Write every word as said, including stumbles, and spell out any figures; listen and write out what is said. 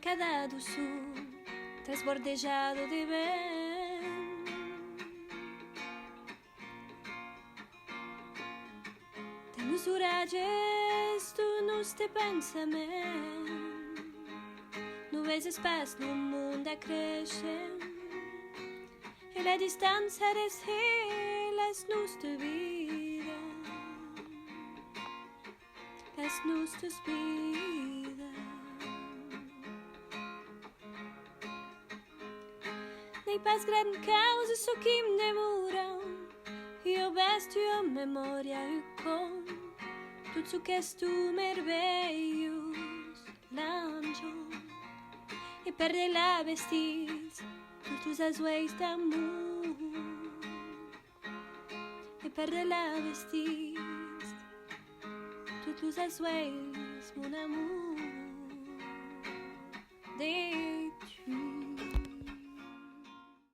Cada doçor, trasbordejada de vent. Dens los oratges, tu nòste pensament. Non veses pas lo monde a créisher e la distància rece las nòstas vidas, las nòstas vidas. N'ai pas grand causa çò qui'm demora, ua bèstia memòria, un con, tot çò qu'es tu mervelhós, l'ange, e per de la vestits, tots los asuelhs d'amor, e per de la vestits, tots los asuelhs, mon amor.